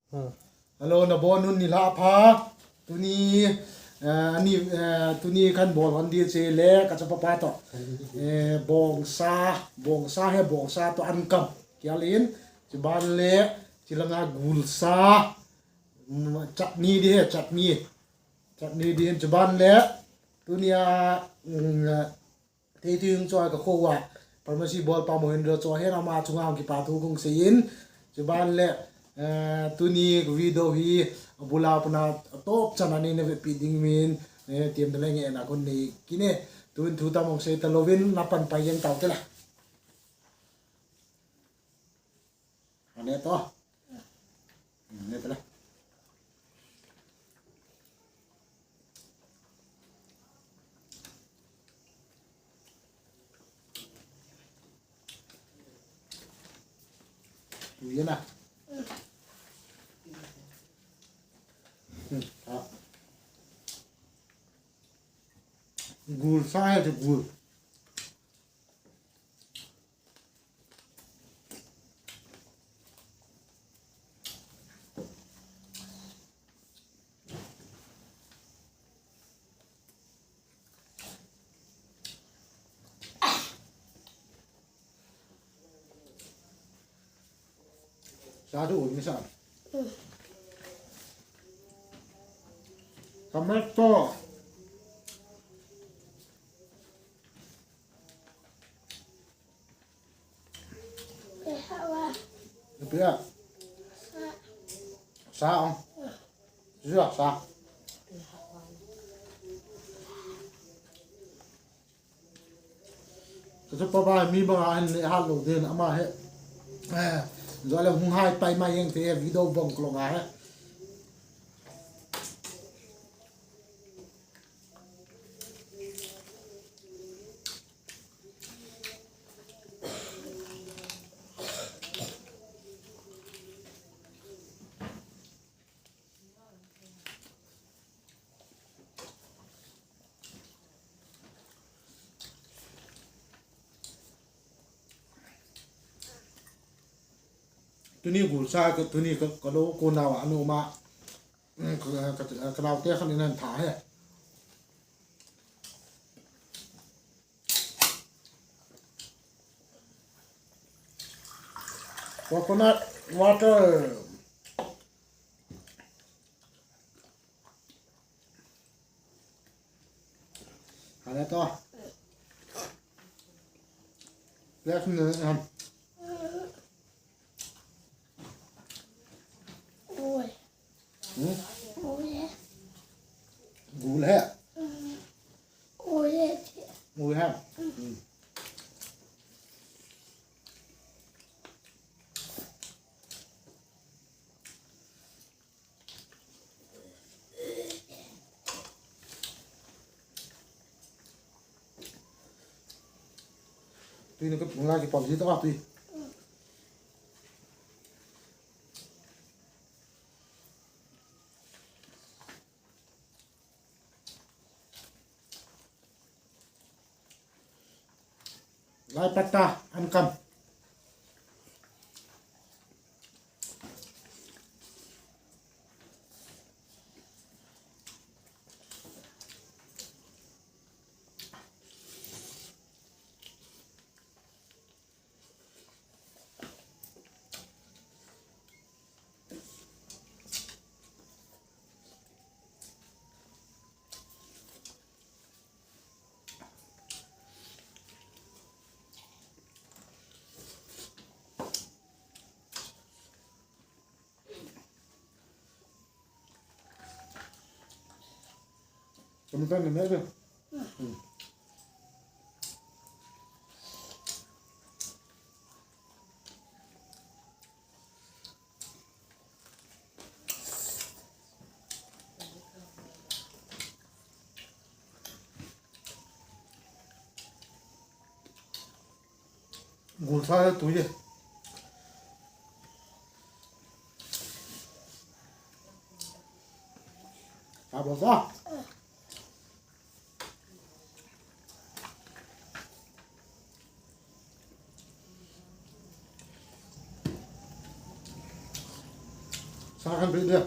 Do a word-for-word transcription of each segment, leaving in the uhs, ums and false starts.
Hmm. Hello, nabonun nilhah pha. Tuni, eh, ni, eh, tuni kan bol hon di chu le kachapa pa to. Eh, bongsa, bongsa he bongsa to ankam. Kial in, chuban le, chilanga gulsa. Mm, chutney di he, chutney. Chutney di hin chuban le, tunia, mm, Teitui hung choi ka kho uva, pharmacy bolpa Mohindro chu hin ama chunga hung kipa thu kong seiyin, chuban le, eh, tuni video hi abula puna top chan a nei na vepi ding min, eh, tiam da le nge na kon nei kine, tun thu tam hung sei ta louvin na pan pai jeng tau te la. Ane to. Ane to la. Tui na. Hmm, ah. Gul sa hai chu gul. Sa tu ui mi sa. Tomato. Pia. Sa ong. Sa, sa. Kachapa pa mi banga hin le hat lou din ama he. Eh, jole hung hai pai mai jeng te video bong klong a he. Tuni gul sa ka, tuni ka, ka lo ko nau a nu ma. Mm, ka, ka, ka, ka nau te khan in an tha he. Coconut water. Hale to. Let's, um, Ui. Hmm? Ui. Gul hai. Ui. Ui hai. Hmm. Tui na ka pung la ki pau ji ta tui. Lai pat ta, an kam. Kamu tan ne me. Hmm. Gul sa tui e. Abo sa. Sa kan pe dia.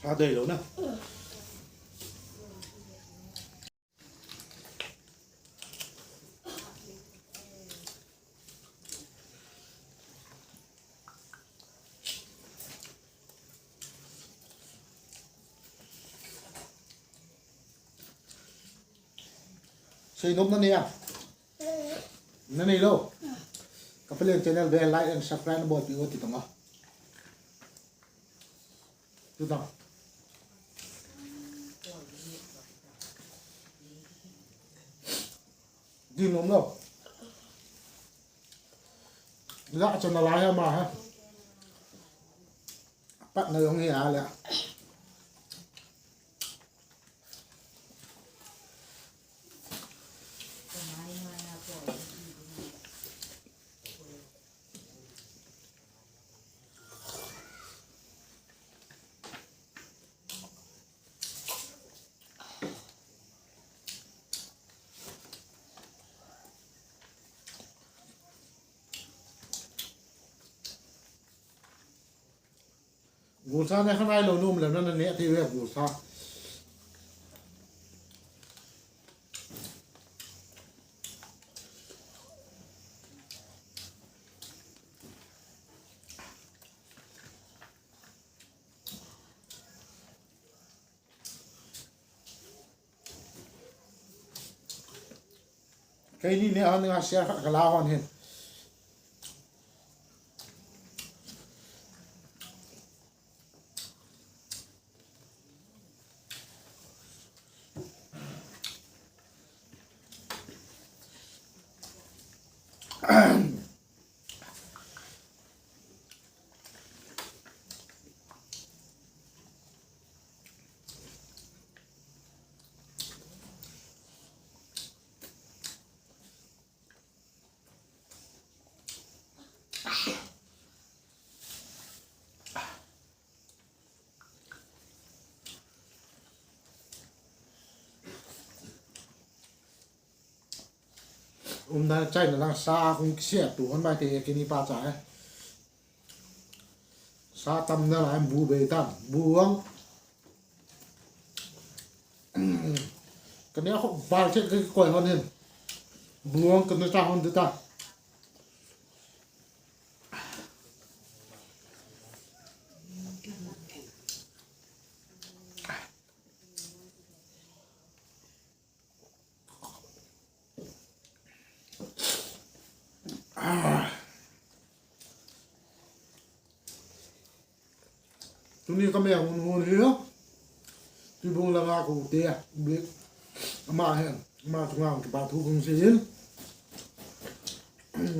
Sa dei lou na. Seinom nanei a? Nanei lou. Ka Palen channel ve, like and subscribe nabol piu ti tong a. Tu tong. Ding nom lou. La cha nalai a ma ha. Pat na jong hi a le. Gulsa ne khanai lou nom le na ne thei ve gulsa. Keini ne an nga sia ka la hon hin. Umna chai na lang sa kung kisia tu hon mai te kini pa cha he. Sa tam na lai bu be tan. Bu ang. Kani a khop bal che ke koi hon hin. Bu ang kani cha hon de ta. Tuni ka me hun hun hi. Tibung langa ko te a. Bi. Ama he. Ama tunga kipa thu kung si hin.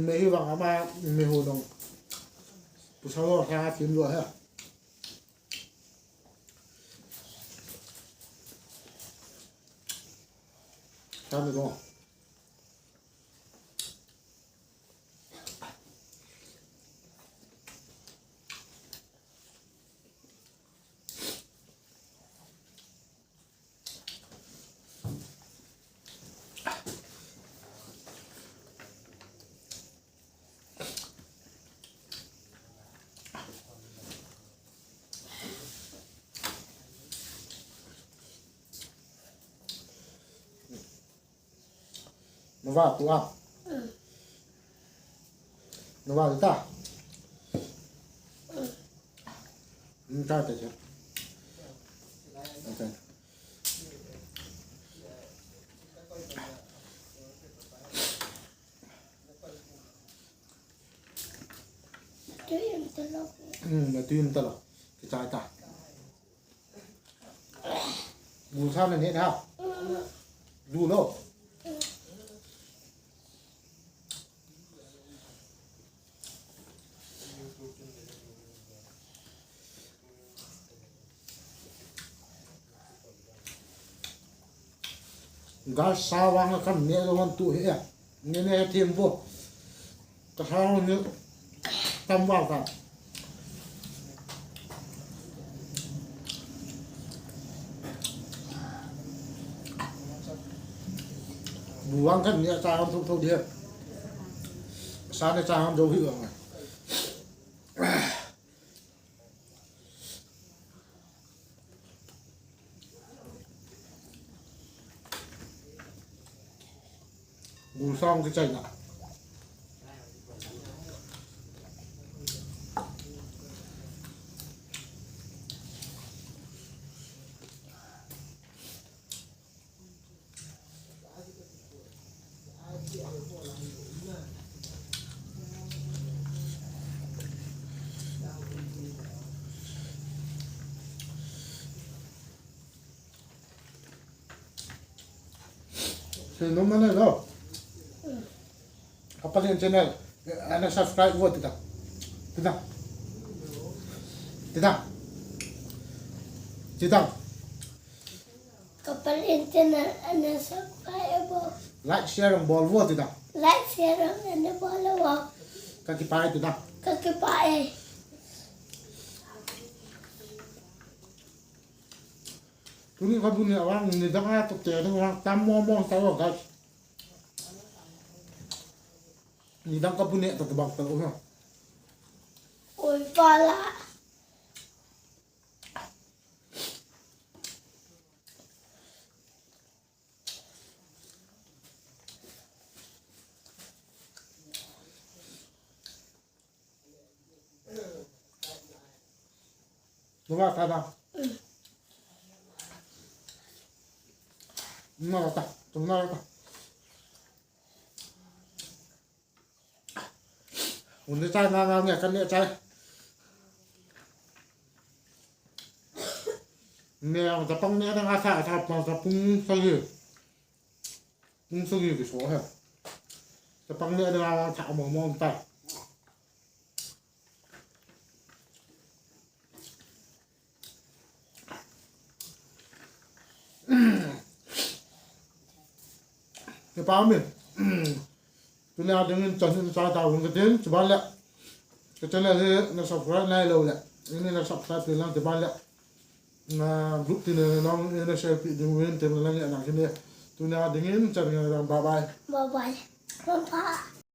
Me hi vang ama me ho dong. Pu sa lo sa tim lo he. Sa me ko. Nova tu a. Nova tu ta. Hmm, ta, ta, ta. Okay. Hmm, na tuim ta lo. Kichai ta. Gulsa na ne tha. Du lo. Gal sa vang kan ne lo hon tu he. Ne ne thim vo. Ka sa hon ni tam val ta. Bu vang kan ne sa hon tu tu dia. Sa ne sa hon jo hi vang. Musang kichaina. Sei nom mane lo. Kapalen channel, eh, ana subscribe vo tita. Tita. Tita. Tita. Kapalen channel ana subscribe vo. Like, share, and bol vo tita. Like, share, and ana bol vo. Kakipah e tita. Kakipah e. Tuni kabu neh vang, nidang a toh te ding vang, tam mo mo ta vang, guys. Nidang kabu neh toh kibang ta vang. Oi, pala. Nunga ta ta. Nunga ta, nunga ta. Uni chai nga nga nge kan ne chai. Ne ang tapang ne na nga sa sa pang tapung sagi. Pung sagi ki so ha. Tapang ne na nga sa mo mo ta. Kipah e. Tuni a dingin chan in cha ta vun ka tin, chuban le. Ka channel hi na subscribe nai lou le. Ini na subscribe ti lang chuban le. Na group ti ne nong, na share pi ding vin tem lang ya na kine. Tuni a dingin chan in bye bye. Bye bye. Bye bye.